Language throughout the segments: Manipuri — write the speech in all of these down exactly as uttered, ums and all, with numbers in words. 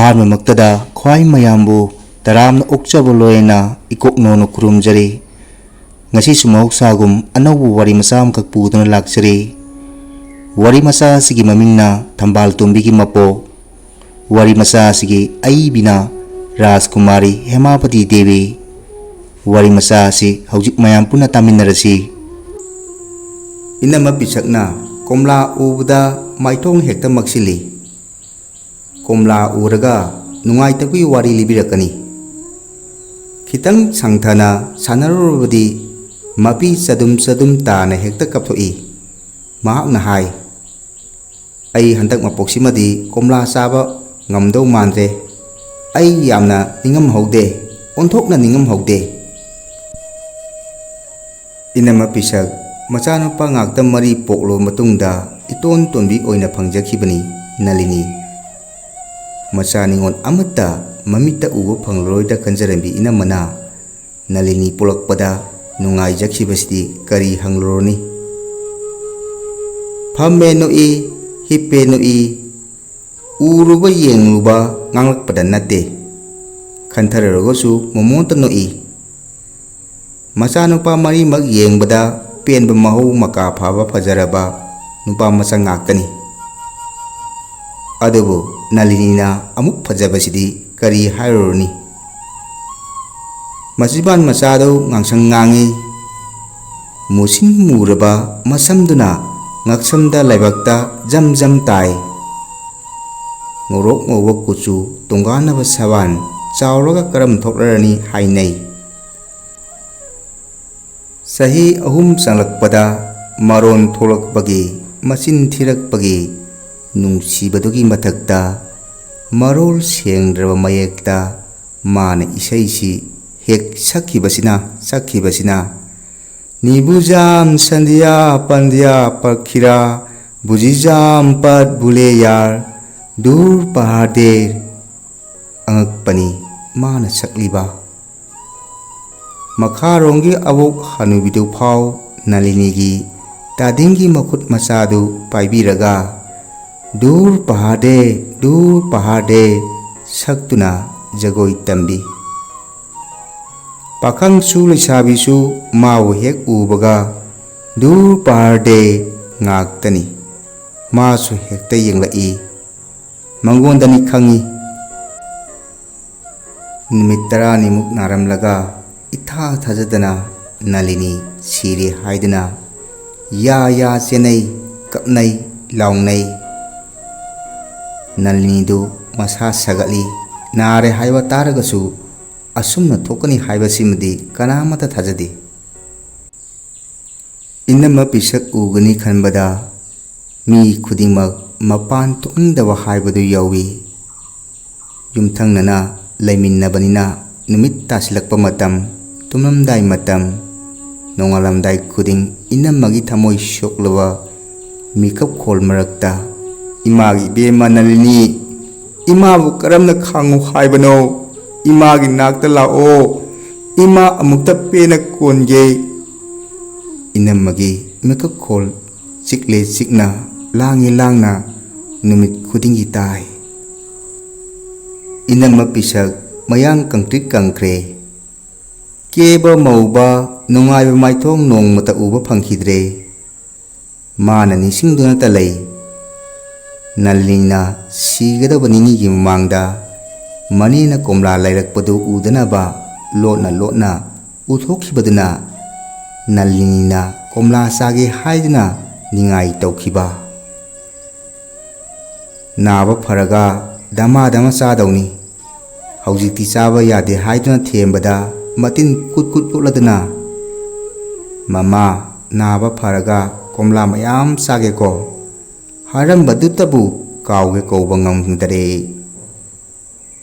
ꯑꯍꯥꯟꯕꯃꯛꯇꯗ ꯈ꯭ꯋꯥꯏ ꯃꯌꯥꯝꯕꯨ ꯇꯔꯥꯝꯅ ꯑꯣꯛꯆꯕ ꯂꯣꯏꯅ ꯏꯀꯣꯛꯅꯧꯅ ꯈꯨꯔꯨꯝꯖꯔꯤ꯫ ꯉꯁꯤꯁꯨ ꯃꯍꯧꯁꯥꯒꯨꯝ ꯑꯅꯧꯕ ꯋꯥꯔꯤ ꯃꯆꯥ ꯑꯃꯈꯛ ꯄꯨꯗꯨꯅ ꯂꯥꯛꯆꯔꯤ꯫ ꯋꯥꯔꯤ ꯃꯆꯥ ꯑꯁꯤꯒꯤ ꯃꯃꯤꯡꯅ ꯊꯝꯕꯥꯜ ꯇꯣꯝꯕꯤꯒꯤ ꯃꯄꯣꯛ꯫ ꯋꯥꯔꯤ ꯃꯆꯥ ꯑꯁꯤꯒꯤ ꯑꯏꯕꯤꯅ ꯔꯥꯖꯀꯨꯃꯥꯔꯤ ꯍꯦꯃꯥꯕꯇꯤ ꯗꯦꯕꯤ꯫ ꯋꯥꯔꯤ ꯃꯆꯥ ꯑꯁꯤ ꯍꯧꯖꯤꯛ ꯃꯌꯥꯝ ꯄꯨꯟꯅ ꯇꯥꯃꯤꯟꯅꯔꯁꯤ꯫ ꯏꯅꯝꯃ ꯄꯤꯁꯛꯅ ꯀꯣꯝꯂꯥ ꯎꯕꯗ ꯃꯥꯏꯊꯣꯡ ꯍꯦꯛꯇ ꯃꯛꯁꯤꯜꯂꯤ꯫ ꯀꯣꯝꯂꯥ ꯎꯔꯒ ꯅꯨꯡꯉꯥꯏꯇꯕꯒꯤ ꯋꯥꯔꯤ ꯂꯤꯕꯤꯔꯛꯀꯅꯤ꯫ ꯈꯤꯇꯪ ꯁꯪꯊꯅ ꯁꯥꯟꯅꯔꯨꯔꯕꯗꯤ ꯃꯄꯤ ꯆꯗꯨꯝ ꯆꯗꯨꯝ ꯇꯥꯅ ꯍꯦꯛꯇ ꯀꯞꯊꯣꯛꯏ꯫ ꯃꯍꯥꯛꯅ ꯍꯥꯏ, "ꯑꯩ ꯍꯟꯗꯛ ꯃꯄꯣꯛꯁꯤꯃꯗꯤ ꯀꯣꯝꯂꯥ ꯆꯥꯕ ꯉꯝꯗꯧ ꯃꯥꯟꯗ꯭ꯔꯦ꯫ ꯑꯩ ꯌꯥꯝꯅ ꯅꯤꯡꯉꯝꯍꯧꯗꯦ, ꯑꯣꯟꯊꯣꯛꯅ ꯅꯤꯡꯉꯝꯍꯧꯗꯦ꯫" ꯏꯅꯝꯃ ꯄꯤꯁꯛ, ꯃꯆꯥꯅꯨꯄꯥ ꯉꯥꯛꯇ ꯃꯔꯤ ꯄꯣꯛꯂꯕ ꯃꯇꯨꯡꯗ ꯏꯇꯣꯟ ꯇꯣꯟꯕꯤ ꯑꯣꯏꯅ ꯐꯪꯖꯈꯤꯕꯅꯤ ꯅꯂꯤꯅꯤ꯫ ꯃꯆꯥ ꯅꯤꯉꯣꯜ ꯑꯃꯠꯇ ꯃꯃꯤꯠꯇ ꯎꯕ ꯐꯪꯂꯔꯣꯏꯗ ꯈꯟꯖꯔꯝꯕꯤ ꯏꯅꯝꯃꯅ ꯅꯂꯤꯅꯤ ꯄꯣꯛꯂꯛꯄꯗ ꯅꯨꯡꯉꯥꯏꯖꯈꯤꯕꯁꯤꯗꯤ ꯀꯔꯤ ꯍꯪꯂꯨꯔꯅꯤ? ꯐꯝꯃꯦ ꯅꯣꯛꯏ, ꯍꯤꯞꯄꯦ ꯅꯣꯛꯏ, ꯎꯔꯨꯕ ꯌꯦꯡꯂꯨꯕ ꯉꯥꯡꯂꯛꯄꯗ ꯅꯠꯇꯦ꯫ ꯈꯟꯊꯔꯨꯔꯒꯁꯨ ꯃꯃꯣꯟꯇ ꯅꯣꯛꯏ꯫ ꯃꯆꯥꯅꯨꯄꯥ ꯃꯔꯤꯃꯛ ꯌꯦꯡꯕꯗ ꯄꯦꯟꯕ, ꯃꯍꯧ ꯃꯀꯥ ꯐꯕ, ꯐꯖꯔꯕ ꯅꯨꯄꯥ ꯃꯆꯥ ꯉꯥꯛꯇꯅꯤ꯫ ꯑꯗꯨꯕꯨ ꯅꯂꯤꯅꯤꯅ ꯑꯃꯨꯛ ꯐꯖꯕꯁꯤꯗꯤ ꯀꯔꯤ ꯍꯥꯏꯔꯨꯔꯅꯤ? ꯃꯆꯤꯟꯕꯥꯟ ꯃꯆꯥꯗꯨ ꯉꯥꯡꯁꯪ ꯉꯥꯡꯏ꯫ ꯃꯨꯁꯤꯟ ꯃꯨꯔꯕ ꯃꯁꯝꯗꯨꯅ ꯉꯛꯁꯝꯗ ꯂꯥꯏꯕꯛꯇ ꯖꯝ ꯖꯝ ꯇꯥꯏ꯫ ꯉꯧꯔꯣꯛ ꯉꯧꯕ ꯀꯨꯆꯨ, ꯇꯣꯉꯥꯟꯅꯕ ꯁꯕꯥꯟ, ꯆꯥꯎꯔꯒ ꯀꯔꯝ ꯊꯣꯛꯂꯔꯅꯤ ꯍꯥꯏꯅꯩ꯫ ꯆꯍꯤ ꯑꯍꯨꯝ ꯆꯪꯂꯛꯄꯗ ꯃꯔꯣꯟ ꯊꯣꯛꯂꯛꯄꯒꯤ, ꯃꯆꯤꯟ ꯊꯤꯔꯛꯄꯒꯤ ꯅꯨꯡꯁꯤꯕꯗꯨꯒꯤ ꯃꯊꯛꯇ ꯃꯔꯣꯜ ꯁꯦꯡꯗ꯭ꯔꯕ ꯃꯌꯦꯛꯇ ꯃꯥꯅ ꯏꯁꯩꯁꯤ ꯍꯦꯛ ꯁꯛꯈꯤꯕꯁꯤꯅ, ꯁꯛꯈꯤꯕꯁꯤꯅ, "ꯅꯤꯕꯨꯖꯥꯝ ꯁꯟꯙ꯭ꯌꯥ ꯄꯟꯙ꯭ꯌꯥ ꯄꯛꯈꯤꯔꯥ, ꯕꯨꯖꯤꯖꯥꯝ ꯄꯠ ꯕꯨꯂꯦ ꯌꯥꯔ, ꯗꯨꯔ ꯄꯍꯥꯔ ꯗꯦꯔ꯫" ꯑꯉꯛꯄꯅꯤ ꯃꯥꯅ ꯁꯛꯂꯤꯕ꯫ ꯃꯈꯥꯔꯣꯝꯒꯤ ꯑꯕꯣꯛ ꯍꯅꯨꯕꯤꯗꯨ ꯐꯥꯎ ꯅꯂꯤꯅꯤꯒꯤ ꯇꯥꯗꯤꯡꯒꯤ ꯃꯈꯨꯠ ꯃꯆꯥꯗꯨ ꯄꯥꯏꯕꯤꯔꯒ, "ꯗꯨꯔ ꯄꯍꯥꯔ ꯗꯦ, ꯗꯨꯔ ꯄꯍꯥꯔ ꯗꯦ, ꯁꯛꯇꯨꯅ ꯖꯒꯣꯏ ꯇꯝꯕꯤ꯫ ꯄꯥꯈꯪꯁꯨ ꯂꯩꯁꯥꯕꯤꯁꯨ ꯃꯥꯕꯨ ꯍꯦꯛ ꯎꯕꯒ ꯗꯨꯔ ꯄꯥꯔꯗꯦ ꯉꯥꯛꯇꯅꯤ꯫ ꯃꯥꯁꯨ ꯍꯦꯛꯇ ꯌꯦꯡꯂꯛꯏ꯫ ꯃꯉꯣꯟꯗꯅꯤ ꯈꯪꯏ꯫ ꯅꯨꯃꯤꯠ ꯇꯔꯥꯅꯤꯃꯨꯛ ꯅꯥꯔꯝꯂꯒ ꯏꯊꯥ ꯊꯥꯖꯗꯅ ꯅꯂꯤꯅꯤ ꯁꯤꯔꯦ ꯍꯥꯏꯗꯨꯅ ꯌꯥ ꯌꯥ ꯆꯦꯟꯅꯩ, ꯀꯞꯅꯩ, ꯂꯥꯎꯅꯩ꯫ ꯅꯂꯤꯅꯤꯗꯨ ꯃꯁꯥ ꯁꯥꯒꯠꯂꯤ꯫ ꯅꯥꯔꯦ ꯍꯥꯏꯕ ꯇꯥꯔꯒꯁꯨ ꯑꯁꯨꯝꯅ ꯊꯣꯛꯀꯅꯤ ꯍꯥꯏꯕꯁꯤꯃꯗꯤ ꯀꯅꯥꯃꯠꯇ ꯊꯥꯖꯗꯦ꯫ ꯏꯅꯝꯃ ꯄꯤꯁꯛ ꯎꯒꯅꯤ ꯈꯟꯕꯗ ꯃꯤ ꯈꯨꯗꯤꯡꯃꯛ ꯃꯄꯥꯟ ꯊꯣꯛꯅꯤꯡꯗꯕ ꯍꯥꯏꯕꯗꯨ ꯌꯥꯎꯏ꯫ ꯌꯨꯝꯊꯪꯅꯅ ꯂꯩꯃꯤꯟꯅꯕꯅꯤꯅ ꯅꯨꯃꯤꯠ ꯇꯥꯁꯤꯜꯂꯛꯄ ꯃꯇꯝ, ꯇꯨꯝꯂꯝꯗꯥꯏ ꯃꯇꯝ, ꯅꯣꯡꯉꯥꯜꯂꯝꯗꯥꯏ ꯈꯨꯗꯤꯡ ꯏꯅꯝꯃꯒꯤ ꯊꯃꯣꯏ ꯁꯣꯛꯂꯕ ꯃꯤꯀꯞ ꯈꯣꯜ ꯃꯔꯛꯇ, "ꯏꯃꯥꯒꯤ ꯏꯕꯦꯝꯃ ꯅꯂꯤꯅꯤ, ꯏꯃꯥꯕꯨ ꯀꯔꯝꯅ ꯈꯥꯡꯉꯨ ꯍꯥꯏꯕꯅꯣ? ꯏꯃꯥꯒꯤ ꯅꯥꯛꯇ ꯂꯥꯛꯑꯣ, ꯏꯃꯥ ꯑꯃꯨꯛꯇ ꯄꯦꯟꯅ ꯀꯣꯟꯒꯦ"꯫ ꯏꯅꯝꯃꯒꯤ ꯃꯤꯀꯞ ꯈꯣꯜ ꯆꯤꯛꯂꯦ ꯆꯤꯛꯅ, ꯂꯥꯡꯉꯦ ꯂꯥꯡꯅ ꯅꯨꯃꯤꯠ ꯈꯨꯗꯤꯡꯒꯤ ꯇꯥꯏ꯫ ꯏꯅꯝꯃ ꯄꯤꯁꯛ ꯃꯌꯥꯡ ꯀꯪꯇ꯭ꯔꯤꯛ ꯀꯪꯈ꯭ꯔꯦ꯫ ꯀꯦꯕ ꯃꯧꯕ, ꯅꯨꯡꯉꯥꯏꯕ ꯃꯥꯏꯊꯣꯡ ꯅꯣꯡꯃꯇ ꯎꯕ ꯐꯪꯈꯤꯗ꯭ꯔꯦ꯫ ꯃꯥꯅ ꯅꯤꯡꯁꯤꯡꯗꯨꯅꯇ ꯂꯩ꯫ ꯅꯂꯤꯅꯤꯅ ꯁꯤꯒꯗꯕ ꯅꯤꯅꯤꯒꯤ ꯃꯃꯥꯡꯗ ꯃꯅꯦꯅ ꯀꯣꯝꯂꯥ ꯂꯩꯔꯛꯄꯗꯨ ꯎꯗꯅꯕ ꯂꯣꯠꯅ ꯂꯣꯠꯅ ꯎꯊꯣꯛꯈꯤꯕꯗꯨꯅ ꯅꯂꯤꯅꯤꯅ ꯀꯣꯝꯂꯥ ꯆꯥꯒꯦ ꯍꯥꯏꯗꯨꯅ ꯅꯤꯡꯉꯥꯏ ꯇꯧꯈꯤꯕ꯫ ꯅꯥꯕ ꯐꯔꯒ ꯗꯃꯥ ꯗꯃꯥ ꯆꯥꯗꯧꯅꯤ꯫ ꯍꯧꯖꯤꯛꯇꯤ ꯆꯥꯕ ꯌꯥꯗꯦ ꯍꯥꯏꯗꯨꯅ ꯊꯦꯝꯕꯗ ꯃꯇꯤꯟ ꯀꯨꯠ ꯀꯨꯠ ꯀꯨꯠꯂꯗꯨꯅ, "ꯃꯃꯥ, ꯅꯥꯕ ꯐꯔꯒ ꯀꯣꯝꯂꯥ ꯃꯌꯥꯝ ꯆꯥꯒꯦꯀꯣ" ꯍꯥꯏꯔꯝꯕꯗꯨꯇꯕꯨ ꯀꯥꯎꯒꯦ ꯀꯧꯕ ꯉꯝꯗꯔꯦ꯫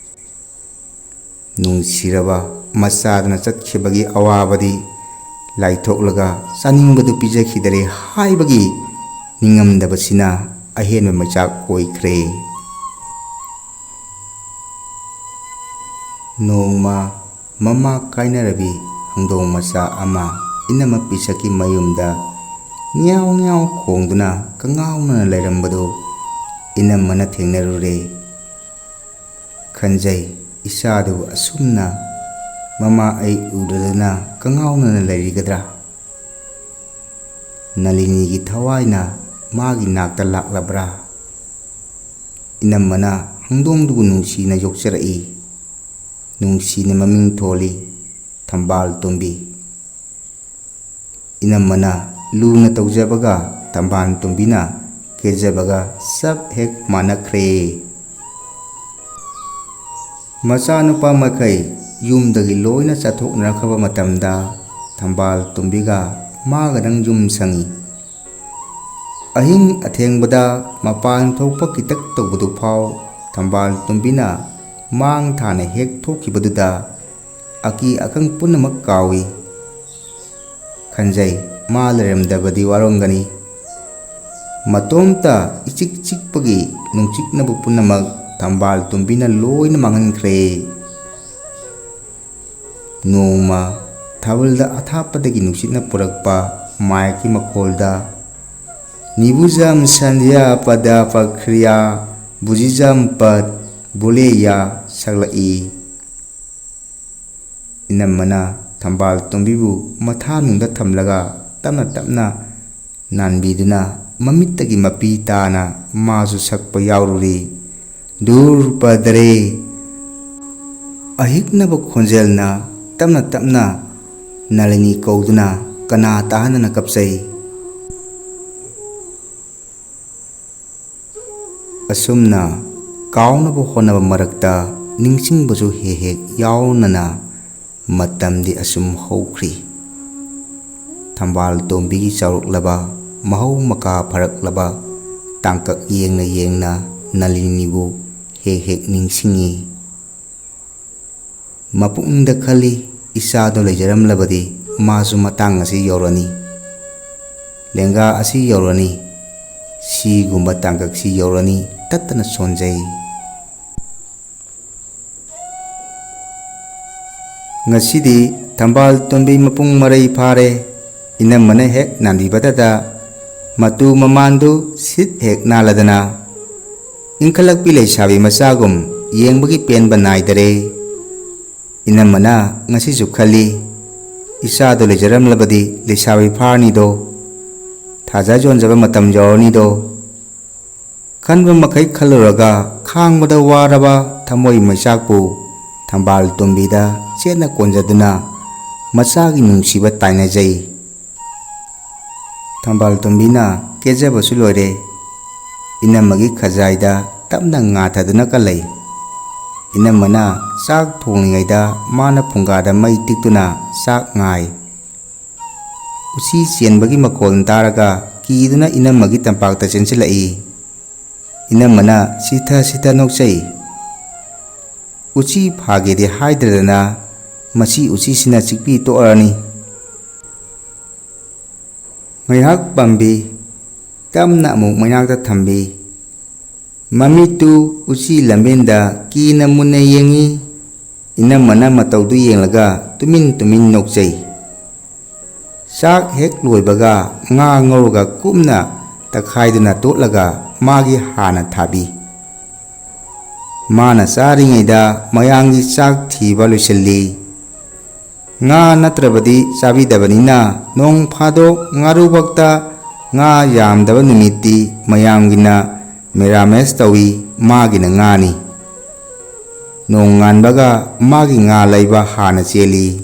ꯅꯨꯡꯁꯤꯔꯕ ꯃꯆꯥꯗꯨꯅ ꯆꯠꯈꯤꯕꯒꯤ ꯑꯋꯥꯕꯗꯤ ꯂꯥꯏꯊꯣꯛꯂꯒ ꯆꯥꯅꯤꯡꯕꯗꯨ ꯄꯤꯖꯈꯤꯗꯔꯦ ꯍꯥꯏꯕꯒꯤ ꯅꯤꯡꯉꯝꯗꯕꯁꯤꯅ ꯑꯍꯦꯟꯕ ꯃꯩꯆꯥꯛ ꯑꯣꯏꯈ꯭ꯔꯦ꯫ ꯅꯣꯡꯃ ꯃꯃꯥ ꯀꯥꯏꯅꯔꯕꯤ ꯍꯪꯗꯣꯡ ꯃꯆꯥ ꯑꯃ ꯏꯅꯝꯃ ꯄꯤꯁꯛꯀꯤ ꯃꯌꯨꯝꯗ ꯉ꯭ꯌꯥꯎ ꯉ꯭ꯌꯥꯎ ꯈꯣꯡꯗꯨꯅ ꯀꯉꯥꯎꯅꯅ ꯂꯩꯔꯝꯕꯗꯨ ꯏꯅꯝꯃꯅ ꯊꯦꯡꯅꯔꯨꯔꯦ꯫ ꯈꯟꯖꯩ, ꯏꯆꯥꯗꯨꯕꯨ ꯑꯁꯨꯝꯅ ꯃꯃꯥ ꯑꯩ ꯎꯗꯗꯅ ꯀꯉꯥꯎꯅꯅ ꯂꯩꯔꯤꯒꯗ꯭ꯔꯥ? ꯅꯂꯤꯅꯤꯒꯤ ꯊꯋꯥꯏꯅ ꯃꯥꯒꯤ ꯅꯥꯛꯇ ꯂꯥꯛꯂꯕ꯭ꯔꯥ? ꯏꯅꯝꯃꯅ ꯍꯪꯗꯣꯡꯗꯨꯕꯨ ꯅꯨꯡꯁꯤꯅ ꯌꯣꯛꯆꯔꯛꯏ, ꯅꯨꯡꯁꯤꯅ ꯃꯃꯤꯡ ꯊꯣꯜꯂꯤ ꯊꯝꯕꯥꯜ ꯇꯣꯝꯕꯤ꯫ ꯏꯅꯝꯃꯅ ꯂꯨꯅ ꯇꯧꯖꯕꯒ ꯊꯝꯕꯥꯜ ꯇꯣꯝꯕꯤꯅ ꯀꯦꯖꯕꯒ ꯆꯞ ꯍꯦꯛ ꯃꯥꯟꯅꯈ꯭ꯔꯦ꯫ ꯃꯆꯥꯅꯨꯄꯥ ꯃꯈꯩ ꯌꯨꯝꯗꯒꯤ ꯂꯣꯏꯅ ꯆꯠꯊꯣꯛꯅꯔꯛꯈ꯭ꯔꯕ ꯃꯇꯝꯗ ꯊꯝꯕꯥꯜ ꯇꯣꯝꯕꯤꯒ ꯃꯥꯒꯗꯪ ꯌꯨꯝ ꯁꯪꯏ꯫ ꯑꯍꯤꯡ ꯑꯊꯦꯡꯕꯗ ꯃꯄꯥꯟ ꯊꯣꯛꯄ ꯈꯤꯇꯛ ꯇꯧꯕꯗꯨ ꯐꯥꯎ ꯊꯝꯕꯥꯜ ꯇꯣꯝꯕꯤꯅ ꯃꯥꯡ ꯊꯥꯅ ꯍꯦꯛ ꯊꯣꯛꯈꯤꯕꯗꯨꯗ ꯑꯀꯤ ꯑꯈꯪ ꯄꯨꯝꯅꯃꯛ ꯀꯥꯎꯏ꯫ ꯈꯟꯖꯩ, ꯃꯥ ꯂꯩꯔꯝꯗꯕꯗꯤ ꯋꯥꯔꯝꯒꯅꯤ꯫ ꯃꯇꯣꯝꯇ ꯏꯆꯤꯛ ꯆꯤꯛꯄꯒꯤ ꯅꯨꯡꯆꯤꯛꯅꯕ ꯄꯨꯝꯅꯃꯛ ꯊꯝꯕꯥꯜ ꯇꯣꯝꯕꯤꯅ ꯂꯣꯏꯅ ꯃꯥꯡꯍꯟꯈ꯭ꯔꯦ꯫ ꯅꯣꯡꯃ ꯊꯥꯕꯜꯗ ꯑꯊꯥꯞꯄꯗꯒꯤ ꯅꯨꯡꯁꯤꯠꯅ ꯄꯨꯔꯛꯄ ꯃꯥꯏꯛꯀꯤ ꯃꯈꯣꯜꯗ "ꯅꯤꯕꯨꯖꯝ ꯁꯟꯙ꯭ꯌꯥ ꯄꯗ ꯄꯈ꯭ꯔꯤꯌꯥ ꯕꯨꯖꯤꯖꯝ ꯄꯠ ꯕꯨꯂꯦꯌꯥ" ꯁꯛꯂꯛꯏ꯫ ꯏꯅꯝꯃꯅ ꯊꯝꯕꯥꯜ ꯇꯣꯝꯕꯤꯕꯨ ꯃꯊꯥꯅꯨꯡꯗ ꯊꯝꯂꯒ ꯇꯞꯅ ꯇꯞꯅ ꯅꯥꯟꯕꯤꯗꯨꯅ ꯃꯃꯤꯠꯇꯒꯤ ꯃꯄꯤ ꯇꯥꯅ ꯃꯥꯁꯨ ꯁꯛꯄ ꯌꯥꯎꯔꯨꯔꯤ꯫ ꯗꯨꯔ ꯄꯗꯔꯦ꯫ ꯑꯍꯤꯛꯅꯕ ꯈꯣꯟꯖꯦꯜꯅ ꯇꯞꯅ ꯇꯞꯅ ꯅꯂꯤꯅꯤ ꯀꯧꯗꯨꯅ ꯀꯅꯥ ꯇꯥꯍꯟꯗꯅ ꯀꯞꯆꯩ꯫ ꯑꯁꯨꯝꯅ ꯀꯥꯎꯅꯕ ꯍꯣꯠꯅꯕ ꯃꯔꯛꯇ ꯅꯤꯡꯁꯤꯡꯕꯁꯨ ꯍꯦꯛ ꯍꯦꯛ ꯌꯥꯎꯅꯅ ꯃꯇꯝꯗꯤ ꯑꯁꯨꯝ ꯍꯧꯈ꯭ꯔꯤ꯫ ꯊꯝꯕꯥꯜ ꯇꯣꯝꯕꯤꯒꯤ ꯆꯥꯎꯔꯛꯂꯕ, ꯃꯍꯧ ꯃꯀꯥ ꯐꯔꯛꯂꯕ ꯇꯥꯡꯀꯛ ꯌꯦꯡꯅ ꯌꯦꯡꯅ ꯅꯂꯤꯅꯤꯕꯨ ꯍꯦꯛ ꯍꯦꯛ ꯅꯤꯡꯁꯤꯡꯏ꯫ ꯃꯄꯨꯛꯅꯤꯡꯗ ꯈꯜꯂꯤ, ꯏꯆꯥꯗꯣ ꯂꯩꯖꯔꯝꯂꯕꯗꯤ ꯃꯥꯁꯨ ꯃꯇꯥꯡ ꯑꯁꯤ ꯌꯧꯔꯅꯤ, ꯂꯦꯡꯒꯥ ꯑꯁꯤ ꯌꯧꯔꯅꯤ꯫ ꯁꯤꯒꯨꯝꯕ ꯇꯥꯡꯀꯛꯁꯤ ꯌꯧꯔꯅꯤ ꯇꯠꯇꯅ ꯁꯣꯟꯖꯩ꯫ ꯉꯁꯤꯗꯤ ꯊꯝꯕꯥꯜ ꯇꯣꯝꯕꯤ ꯃꯄꯨꯡ ꯃꯔꯩ ꯐꯥꯔꯦ꯫ ꯏꯅꯝꯃꯅ ꯍꯦꯛ ꯅꯥꯟꯕꯤꯕꯗꯇ ꯃꯇꯨ ꯃꯃꯥꯟꯗꯨ ꯁꯤꯠ ꯍꯦꯛ ꯅꯥꯜꯂꯗꯅ ꯏꯟꯈꯠꯂꯛꯄꯤ ꯂꯩꯁꯥꯕꯤ ꯃꯆꯥꯒꯨꯝ ꯌꯦꯡꯕꯒꯤ ꯄꯦꯟꯕ ꯅꯥꯏꯗꯔꯦ꯫ ꯏꯅꯝꯃꯅ ꯉꯁꯤꯁꯨ ꯈꯜꯂꯤ, "ꯏꯆꯥꯗꯣ ꯂꯩꯖꯔꯝꯂꯕꯗꯤ ꯂꯩꯁꯥꯕꯤ ꯐꯥꯔꯅꯤꯗꯣ, ꯊꯥꯖ ꯌꯣꯟꯖꯕ ꯃꯇꯝ ꯌꯧꯔꯅꯤꯗꯣ"꯫ ꯈꯟꯕ ꯃꯈꯩ ꯈꯜꯂꯨꯔꯒ ꯈꯥꯡꯕꯗ ꯋꯥꯔꯕ ꯊꯃꯣꯏ ꯃꯩꯆꯥꯛꯄꯨ ꯊꯝꯕꯥꯜ ꯇꯣꯝꯕꯤꯗ ꯆꯦꯠꯅ ꯀꯣꯟꯖꯗꯨꯅ ꯃꯆꯥꯒꯤ ꯅꯨꯡꯁꯤꯕ ꯇꯥꯏꯅꯖꯩ꯫ ꯊꯝꯕꯥꯜ ꯇꯣꯝꯕꯤꯅ ꯀꯦꯖꯕꯁꯨ ꯂꯣꯏꯔꯦ꯫ ꯏꯅꯝꯃꯒꯤ ꯈꯖꯥꯏꯗ ꯇꯞꯅ ꯉꯥꯊꯗꯨꯅ ꯀꯜꯂꯩ꯫ ꯏꯅꯝꯃꯅ ꯆꯥꯛ ꯊꯣꯡꯂꯤꯉꯩꯗ ꯃꯥꯅ ꯐꯨꯡꯒꯥꯗ ꯃꯩ ꯇꯤꯛꯇꯨꯅ ꯆꯥꯛ ꯉꯥꯏ꯫ ꯎꯆꯤ ꯆꯦꯟꯕꯒꯤ ꯃꯈꯣꯜ ꯇꯥꯔꯒ ꯀꯤꯗꯨꯅ ꯏꯅꯝꯃꯒꯤ ꯇꯝꯄꯥꯛꯇ ꯆꯦꯟꯁꯤꯜꯂꯛꯏ꯫ ꯏꯅꯝꯃꯅ ꯁꯤꯊ ꯁꯤꯊ ꯅꯣꯛꯆꯩ꯫ "ꯎꯆꯤ ꯐꯥꯒꯦꯗꯤ ꯍꯥꯏꯗ꯭ꯔꯗꯅ ꯃꯁꯤ ꯎꯆꯤꯁꯤꯅ ꯆꯤꯛꯄꯤ ꯇꯣꯛꯑꯔꯅꯤ"꯫ ꯉꯥꯏꯍꯥꯛ ꯄꯥꯝꯕꯤ, ꯇꯞꯅ ꯑꯃꯨꯛ ꯃꯩꯅꯥꯛꯇ ꯊꯝꯕꯤ꯫ ꯃꯃꯤꯠꯇꯨ ꯎꯆꯤ ꯂꯝꯕꯦꯟꯗ ꯀꯤꯅ ꯃꯨꯟꯅ ꯌꯦꯡꯉꯤ꯫ ꯏꯅꯝꯃꯅ ꯃꯇꯧꯗꯨ ꯌꯦꯡꯂꯒ ꯇꯨꯃꯤꯟ ꯇꯨꯃꯤꯟ ꯅꯣꯛꯆꯩ꯫ ꯆꯥꯛ ꯍꯦꯛ ꯂꯣꯏꯕꯒ ꯉꯥ ꯉꯧꯔꯒ ꯀꯨꯞꯅ ꯇꯛꯈꯥꯏꯗꯨꯅ ꯇꯣꯠꯂꯒ ꯃꯥꯒꯤ ꯍꯥꯟꯅ ꯊꯥꯕꯤ꯫ ꯃꯥꯅ ꯆꯥꯔꯤꯉꯩꯗ ꯃꯌꯥꯝꯒꯤ ꯆꯥꯛ ꯊꯤꯕ ꯂꯣꯏꯁꯤꯜꯂꯤ꯫ ꯉꯥ ꯅꯠꯇ꯭ꯔꯕꯗꯤ ꯆꯥꯕꯤꯗꯕꯅꯤꯅ ꯅꯣꯡ ꯐꯥꯗꯣꯛ ꯉꯥꯔꯨꯕꯛꯇ ꯉꯥ ꯌꯥꯝꯗꯕ ꯅꯨꯃꯤꯠꯇꯤ ꯃꯌꯥꯝꯒꯤꯅ ꯃꯦꯔꯥꯃꯦꯁ ꯇꯧꯏ, ꯃꯥꯒꯤꯅ ꯉꯥꯅꯤ꯫ ꯅꯣꯡꯉꯥꯟꯕꯒ ꯃꯥꯒꯤ ꯉꯥ ꯂꯩꯕ ꯍꯥꯟꯅ ꯆꯦꯜꯂꯤ꯫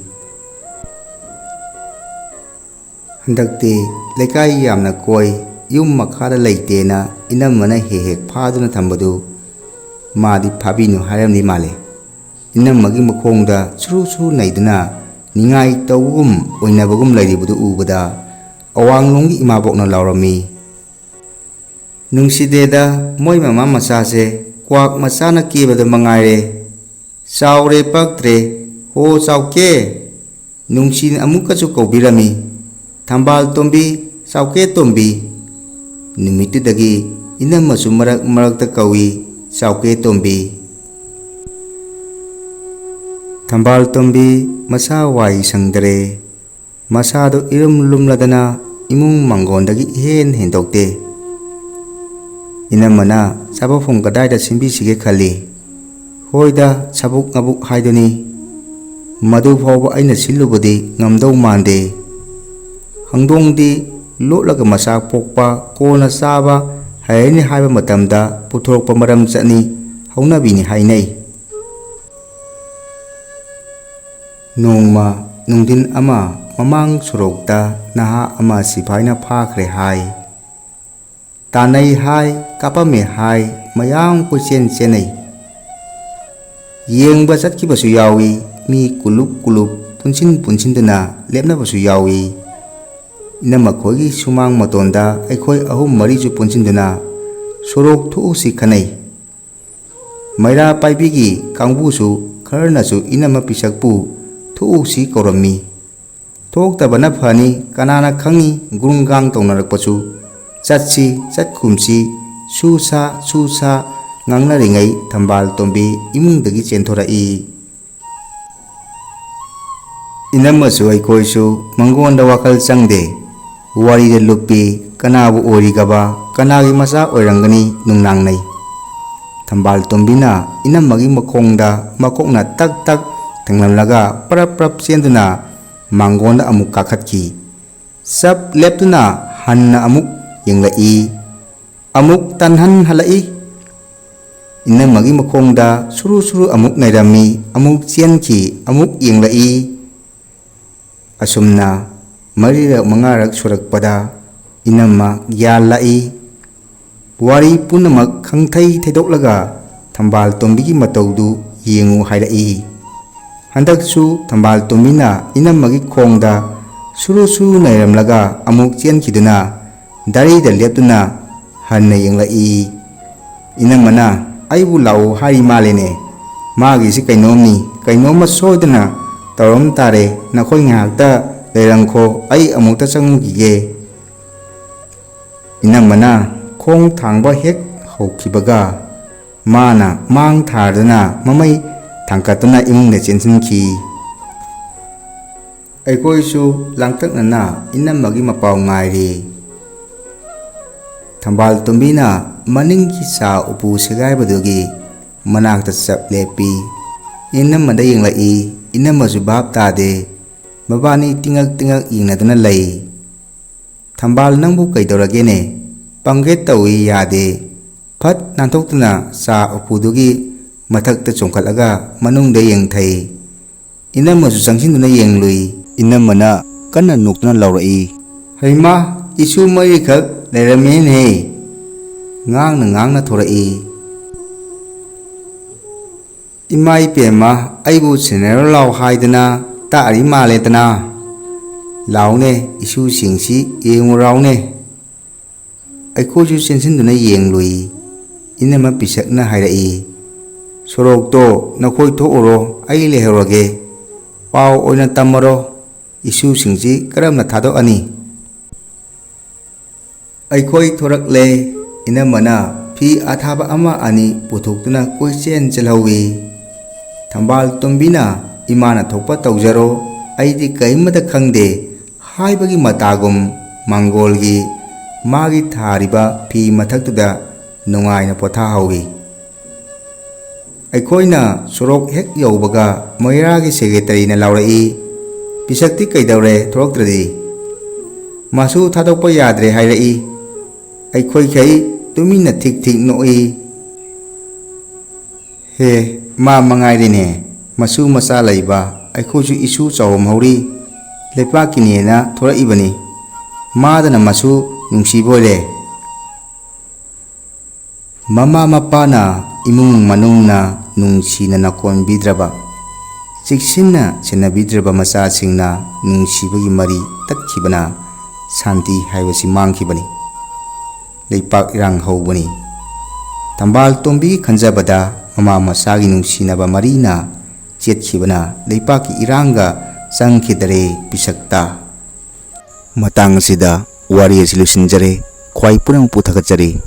ꯍꯟꯗꯛꯇꯤ ꯂꯩꯀꯥꯏ ꯌꯥꯝꯅ ꯀꯣꯏ, ꯌꯨꯝ ꯃꯈꯥꯗ ꯂꯩꯇꯦꯅ ꯏꯅꯝꯃꯅ ꯍꯦꯛ ꯍꯦꯛ ꯐꯥꯗꯨꯅ ꯊꯝꯕꯗꯨ ꯃꯥꯗꯤ ꯐꯥꯕꯤꯅꯨ ꯍꯥꯏꯔꯝꯂꯤ ꯃꯥꯜꯂꯦ꯫ ꯏꯅꯝꯃꯒꯤ ꯃꯈꯣꯡꯗ ꯁꯨꯔꯨ ꯁꯨꯔꯨ ꯅꯩꯗꯨꯅ ꯅꯤꯡꯉꯥꯏ ꯇꯧꯕꯒꯨꯝ ꯑꯣꯏꯅꯕꯒꯨꯝ ꯂꯩꯔꯤꯕꯗꯨ ꯎꯕꯗ ꯑꯋꯥꯡꯂꯣꯝꯒꯤ ꯏꯃꯥꯕꯣꯛꯅ ꯂꯥꯎꯔꯝꯃꯤ, "ꯅꯨꯡꯁꯤꯗꯦꯗ, ꯃꯣꯏ ꯃꯃꯥ ꯃꯆꯥꯁꯦ ꯀ꯭ꯋꯥꯛ ꯃꯆꯥꯅ ꯀꯦꯕꯗ ꯃꯉꯥꯏꯔꯦ꯫ ꯆꯥꯎꯔꯦ ꯄꯛꯇ꯭ꯔꯦ, ꯍꯣ ꯆꯥꯎꯀꯦ!" ꯅꯨꯡꯁꯤꯅ ꯑꯃꯨꯛꯀꯁꯨ ꯀꯧꯕꯤꯔꯝꯃꯤ, "ꯊꯝꯕꯥꯜ ꯇꯣꯝꯕꯤ, ꯆꯥꯎꯀꯦ ꯇꯣꯝꯕꯤ!" ꯅꯨꯃꯤꯠꯇꯨꯗꯒꯤ ꯏꯅꯝꯃꯁꯨ ꯃꯔꯛ ꯃꯔꯛꯇ ꯀꯧꯏ, "ꯆꯥꯎꯀꯦ ꯇꯣꯝꯕꯤ!" ꯊꯝꯕꯥꯜ ꯇꯣꯝꯕꯤ ꯃꯁꯥ ꯋꯥꯏ ꯁꯪꯗꯔꯦ꯫ ꯃꯁꯥꯗꯨ ꯏꯔꯨꯝ ꯂꯨꯝꯂꯗꯅ ꯏꯃꯨꯡ ꯃꯥꯡꯒꯣꯟꯗꯒꯤ ꯏꯍꯦꯟ ꯍꯦꯟꯗꯣꯛꯇꯦ꯫ ꯏꯅꯝꯃꯅ ꯆꯥꯕꯐꯝ ꯀꯗꯥꯏꯗ ꯁꯤꯟꯕꯤꯁꯤꯒꯦ ꯈꯜꯂꯤ꯫ "ꯍꯣꯏꯗ, ꯁꯕꯨꯛ ꯉꯕꯨꯛ ꯍꯥꯏꯗꯨꯅꯤ꯫ ꯃꯗꯨ ꯐꯥꯎꯕ ꯑꯩꯅ ꯁꯤꯜꯂꯨꯕꯗꯤ ꯉꯝꯗꯧ ꯃꯥꯟꯗꯦ꯫ ꯍꯪꯗꯣꯡꯗꯤ ꯂꯣꯠꯂꯒ ꯃꯆꯥ ꯄꯣꯛꯄ, ꯀꯣꯟꯅ ꯆꯥꯕ ꯍꯩꯔꯅꯤ ꯍꯥꯏꯕ ꯃꯇꯝꯗ ꯄꯨꯊꯣꯔꯛꯄ ꯃꯔꯝ ꯆꯠꯅꯤ, ꯍꯧꯅꯕꯤꯅꯤ ꯍꯥꯏꯅꯩ"꯫ ꯅꯣꯡꯃ ꯅꯨꯡꯊꯤꯟ ꯑꯃ ꯃꯃꯥꯡ ꯁꯣꯔꯣꯛꯇ ꯅꯍꯥ ꯑꯃ ꯁꯤꯐꯥꯏꯅ ꯐꯥꯈ꯭ꯔꯦ ꯍꯥꯏ꯫ ꯇꯥꯟꯅꯩ ꯍꯥꯏ, ꯀꯥꯞꯄꯝꯃꯦ ꯍꯥꯏ, ꯃꯌꯥꯝ ꯀꯣꯏꯆꯦꯟ ꯆꯦꯟꯅꯩ꯫ ꯌꯦꯡꯕ ꯆꯠꯈꯤꯕꯁꯨ ꯌꯥꯎꯏ, ꯃꯤ ꯀꯨꯂꯨꯞ ꯀꯨꯂꯨꯞ ꯄꯨꯟꯁꯤꯟ ꯄꯨꯟꯁꯤꯟꯗꯨꯅ ꯂꯦꯞꯅꯕꯁꯨ ꯌꯥꯎꯏ꯫ ꯏꯅꯝꯃ ꯈꯣꯏꯒꯤ ꯁꯨꯃꯥꯡ ꯃꯇꯣꯟꯗ ꯑꯩꯈꯣꯏ ꯑꯍꯨꯝ ꯃꯔꯤꯁꯨ ꯄꯨꯟꯁꯤꯟꯗꯨꯅ ꯁꯣꯔꯣꯛ ꯊꯣꯛꯎꯁꯤ ꯈꯟꯅꯩ꯫ ꯃꯩꯔꯥ ꯄꯥꯏꯕꯤꯒꯤ ꯀꯥꯡꯕꯨꯁꯨ ꯈꯔꯅꯁꯨ ꯏꯅꯝꯃ ꯄꯤꯁꯛꯄꯨ ꯊꯣꯛꯎꯁꯤ ꯀꯧꯔꯝꯃꯤ꯫ ꯊꯣꯛꯇꯕꯅ ꯐꯅꯤ, ꯀꯅꯥꯅ ꯈꯪꯉꯤ, ꯒ꯭ꯔꯨꯡꯒꯥꯡ ꯇꯧꯅꯔꯛꯄꯁꯨ꯫ ꯆꯠꯁꯤ, ꯆꯠꯈꯨꯝꯁꯤ, ꯁꯨ ꯁꯥ, ꯁꯨ ꯁꯥ ꯉꯥꯡꯅꯔꯤꯉꯩ ꯊꯝꯕꯥꯜ ꯇꯣꯝꯕꯤ ꯏꯃꯨꯡꯗꯒꯤ ꯆꯦꯟꯊꯣꯔꯛꯏ꯫ ꯏꯅꯝꯃꯁꯨ ꯑꯩꯈꯣꯏꯁꯨ ꯃꯉꯣꯟꯗ ꯋꯥꯈꯜ ꯆꯪꯗꯦ꯫ ꯋꯥꯔꯤꯗ ꯂꯨꯞꯄꯤ, ꯀꯅꯥꯕꯨ ꯑꯣꯏꯔꯤꯒꯕ, ꯀꯅꯥꯒꯤ ꯃꯆꯥ ꯑꯣꯏꯔꯝꯒꯅꯤ ꯅꯨꯡꯅꯥꯡꯅꯩ꯫ ꯊꯝꯕꯥꯜ ꯇꯣꯝꯕꯤꯅ ꯏꯅꯝꯃꯒꯤ ꯃꯈꯣꯡꯗ ꯃꯀꯣꯛꯅ ꯇꯛ ꯇꯛ ꯊꯦꯡꯂꯝꯂꯒ ꯄ꯭ꯔꯞ ꯄ꯭ꯔꯞ ꯆꯦꯟꯗꯨꯅ ꯃꯥꯡꯒꯣꯟꯗ ꯑꯃꯨꯛ ꯀꯥꯈꯠꯈꯤ꯫ ꯆꯞ ꯂꯦꯞꯇꯨꯅ ꯍꯟꯅ ꯑꯃꯨꯛ ꯌꯦꯡꯂꯛꯏ꯫ ꯑꯃꯨꯛ ꯇꯟꯍꯟ ꯍꯜꯂꯛꯏ꯫ ꯏꯅꯝꯃꯒꯤ ꯃꯈꯣꯡꯗ ꯁꯨꯔꯨ ꯁꯨꯔꯨ ꯑꯃꯨꯛ ꯅꯩꯔꯝꯃꯤ, ꯑꯃꯨꯛ ꯆꯦꯟꯈꯤ, ꯑꯃꯨꯛ ꯌꯦꯡꯂꯛꯏ꯫ ꯑꯁꯨꯝꯅ ꯃꯔꯤꯔꯛ ꯃꯉꯥꯔꯛ ꯁꯨꯔꯛꯄꯗ ꯏꯅꯝꯃ ꯒ꯭ꯌꯥꯟ ꯂꯥꯛꯏ꯫ ꯋꯥꯔꯤ ꯄꯨꯝꯅꯃꯛ ꯈꯪꯊꯩ ꯊꯩꯗꯣꯛꯂꯒ ꯊꯝꯕꯥꯜ ꯇꯣꯝꯕꯤꯒꯤ ꯃꯇꯧꯗꯨ ꯌꯦꯡꯉꯨ ꯍꯥꯏꯔꯛꯏ꯫ ꯍꯟꯗꯛꯁꯨ ꯊꯝꯕꯥꯜ ꯇꯣꯝꯕꯤꯅ ꯏꯅꯝꯃꯒꯤ ꯈꯣꯡꯗ ꯁꯨꯔꯨ ꯁꯨꯔꯨ ꯅꯩꯔꯝꯂꯒ ꯑꯃꯨꯛ ꯆꯦꯟꯈꯤꯗꯨꯅ ꯗꯥꯔꯤꯗ ꯂꯦꯞꯇꯨꯅ ꯍꯟꯅ ꯌꯦꯡꯂꯛꯏ꯫ ꯏꯅꯝꯃꯅ, "ꯑꯩꯕꯨ ꯂꯥꯛꯎ ꯍꯥꯏꯔꯤ ꯃꯥꯜꯂꯦꯅꯦ꯫ ꯃꯥꯒꯤꯁꯤ ꯀꯩꯅꯣꯝꯅꯤ, ꯀꯩꯅꯣꯝꯃ ꯁꯣꯏꯗꯅ ꯇꯧꯔꯝ ꯇꯥꯔꯦ꯫ ꯅꯈꯣꯏ ꯉꯥꯏꯍꯥꯛꯇ ꯂꯩꯔꯝꯈꯣ, ꯑꯩ ꯑꯃꯨꯛꯇ ꯆꯪꯉꯨꯈꯤꯒꯦ"꯫ ꯏꯅꯝꯃꯅ ꯈꯣꯡ ꯊꯥꯡꯕ ꯍꯦꯛ ꯍꯧꯈꯤꯕꯒ ꯃꯥꯅ ꯃꯥꯡ ꯊꯥꯗꯨꯅ ꯃꯃꯩ ꯊꯥꯡꯒꯠꯇꯨꯅ ꯏꯃꯨꯡꯗ ꯆꯦꯟꯁꯤꯟꯈꯤ꯫ ꯑꯩꯈꯣꯏꯁꯨ ꯂꯥꯡꯇꯛꯅꯅ ꯏꯅꯝꯃꯒꯤ ꯃꯄꯥꯎ ꯉꯥꯏꯔꯤ꯫ ꯊꯝꯕꯥꯜ ꯇꯣꯝꯕꯤꯅ ꯃꯅꯤꯡꯒꯤ ꯆꯥ ꯎꯄꯨ ꯁꯦꯒꯥꯏꯕꯗꯨꯒꯤ ꯃꯅꯥꯛꯇ ꯆꯞ ꯂꯦꯞꯄꯤ꯫ ꯏꯅꯝꯃꯗ ꯌꯦꯡꯂꯛꯏ꯫ ꯏꯅꯝꯃꯁꯨ ꯚꯥꯞ ꯇꯥꯗꯦ꯫ ꯃꯕꯥꯅꯤ ꯇꯤꯉꯛ ꯇꯤꯉꯛ ꯌꯦꯡꯅꯗꯨꯅ ꯂꯩ꯫ "ꯊꯝꯕꯥꯜ, ꯅꯪꯕꯨ ꯀꯩꯗꯧꯔꯒꯦꯅꯦ? ꯄꯪꯒꯦ ꯇꯧꯏ, ꯌꯥꯗꯦ꯫" ꯐꯠ ꯅꯥꯟꯊꯣꯛꯇꯨꯅ ꯆꯥ ꯎꯄꯨꯗꯨꯒꯤ ꯃꯊꯛꯇ ꯆꯣꯡꯈꯠꯂꯒ ꯃꯅꯨꯡꯗ ꯌꯦꯡꯊꯩ꯫ ꯏꯅꯝꯃꯁꯨ ꯆꯪꯁꯤꯟꯗꯨꯅ ꯌꯦꯡꯂꯨꯏ꯫ ꯏꯅꯝꯃꯅ ꯀꯟꯅ ꯅꯣꯛꯇꯨꯅ ꯂꯥꯎꯔꯛꯏ꯫ "ꯍꯩꯃꯥ, ꯏꯁꯨ ꯃꯔꯤꯈꯛ ꯂꯩꯔꯝꯃꯦꯅꯦꯍꯦ!" ꯉꯥꯡꯅ ꯉꯥꯡꯅ ꯊꯣꯔꯛꯏ꯫ "ꯏꯃꯥ ꯏꯄꯦꯝꯃ, ꯑꯩꯕꯨ ꯁꯦꯟꯅꯔꯣ ꯂꯥꯎ ꯍꯥꯏꯗꯅ ꯇꯥꯛꯑꯔꯤ ꯃꯥꯜꯂꯦꯗꯅ꯫ ꯂꯥꯎꯅꯦ, ꯏꯁꯨꯁꯤꯡꯁꯤ ꯌꯦꯡꯉꯨ ꯂꯥꯎꯅꯦ꯫" ꯑꯩꯈꯣꯏꯁꯨ ꯆꯦꯟꯁꯤꯟꯗꯨꯅ ꯌꯦꯡꯂꯨꯏ꯫ ꯏꯅꯝꯃ ꯄꯤꯁꯛꯅ ꯍꯥꯏꯔꯛꯏ, "ꯁꯣꯔꯣꯛꯇꯣ ꯅꯈꯣꯏ ꯊꯣꯛꯎꯔꯣ, ꯑꯩ ꯂꯩꯍꯧꯔꯒꯦ꯫ ꯄꯥꯎ ꯑꯣꯏꯅ ꯇꯝꯃꯔꯣ, ꯏꯁꯨꯁꯤꯡꯁꯤ ꯀꯔꯝꯅ ꯊꯥꯗꯣꯛꯑꯅꯤ?" ꯑꯩꯈꯣꯏ ꯊꯣꯔꯛꯂꯦ꯫ ꯏꯅꯝꯃꯅ ꯐꯤ ꯑꯊꯥꯕ ꯑꯃ ꯑꯅꯤ ꯄꯨꯊꯣꯛꯇꯨꯅ ꯀꯣꯏꯆꯦꯟ ꯆꯦꯜꯍꯧꯏ꯫ ꯊꯝꯕꯥꯜ ꯇꯣꯝꯕꯤꯅ, "ꯏꯃꯥꯅ ꯊꯣꯛꯄ ꯇꯧꯖꯔꯣ, ꯑꯩꯗꯤ ꯀꯔꯤꯃꯇ ꯈꯪꯗꯦ" ꯍꯥꯏꯕꯒꯤ ꯃꯇꯥꯒꯨꯝ ꯃꯥꯡꯒꯣꯜꯒꯤ ꯃꯥꯒꯤ ꯊꯥꯔꯤꯕ ꯐꯤ ꯃꯊꯛꯇꯨꯗ ꯅꯨꯡꯉꯥꯏꯅ ꯄꯣꯊꯥꯍꯧꯏ꯫ ꯑꯩꯈꯣꯏꯅ ꯁꯣꯔꯣꯛ ꯍꯦꯛ ꯌꯧꯕꯒ ꯃꯣꯏꯔꯥꯒꯤ ꯁꯦꯀ꯭ꯔꯦꯇꯔꯤꯅ ꯂꯥꯎꯔꯛꯏ, "ꯄꯤꯁꯛꯇꯤ ꯀꯩꯗꯧꯔꯦ ꯊꯣꯛꯂꯛꯇ꯭ꯔꯗꯤ? ꯃꯁꯨ ꯊꯥꯗꯣꯛꯄ ꯌꯥꯗ꯭ꯔꯦ ꯍꯥꯏꯔꯛꯏ꯫" ꯑꯩꯈꯣꯏꯈꯩ ꯇꯨꯃꯤꯟꯅ ꯊꯤꯛ ꯊꯤꯛ ꯅꯣꯛꯏ꯫ "ꯍꯦ, ꯃꯥ ꯃꯉꯥꯏꯔꯦꯅꯦ, ꯃꯁꯨ ꯃꯆꯥ ꯂꯩꯕ, ꯑꯩꯈꯣꯏꯁꯨ ꯏꯁꯨ ꯆꯥꯎꯔꯝꯍꯧꯔꯤ, ꯂꯩꯄꯥꯛꯀꯤꯅꯦꯅ ꯊꯣꯔꯛꯏꯕꯅꯤ꯫ ꯃꯥꯗꯅ ꯃꯁꯨ ꯅꯨꯡꯁꯤꯕꯣꯏꯔꯦ꯫" ꯃꯃꯥ ꯃꯄꯥꯅ ꯏꯃꯨꯡ ꯃꯅꯨꯡꯅ ꯅꯨꯡꯁꯤꯅ ꯅꯀꯣꯟꯕꯤꯗ꯭ꯔꯕ, ꯆꯦꯛꯁꯤꯟꯅ ꯁꯦꯟꯅꯕꯤꯗ꯭ꯔꯕ ꯃꯆꯥꯁꯤꯡꯅ ꯅꯨꯡꯁꯤꯕꯒꯤ ꯃꯔꯤ ꯇꯠꯈꯤꯕꯅ ꯁꯥꯟꯇꯤ ꯍꯥꯏꯕꯁꯤ ꯃꯥꯡꯈꯤꯕꯅꯤ꯫ ꯂꯩꯄꯥꯛ ꯏꯔꯥꯡ ꯍꯧꯕꯅꯤ꯫ ꯊꯝꯕꯥꯜ ꯇꯣꯝꯕꯤꯒꯤ ꯈꯟꯖꯕꯗ ꯃꯃꯥ ꯃꯆꯥꯒꯤ ꯅꯨꯡꯁꯤꯅꯕ ꯃꯔꯤꯅ ꯆꯦꯠꯈꯤꯕꯅ ꯂꯩꯄꯥꯛꯀꯤ ꯏꯔꯥꯡꯒ ꯆꯪꯈꯤꯗꯔꯦ ꯄꯤꯁꯛꯇ꯫ ꯃꯇꯥꯡ ꯑꯁꯤꯗ ꯋꯥꯔꯤ ꯑꯁꯤ ꯂꯣꯏꯁꯤꯟꯖꯔꯦ꯫ ꯈ꯭ꯋꯥꯏ ꯄꯨꯝꯅꯃꯛꯄꯨ ꯊꯥꯒꯠꯆꯔꯤ꯫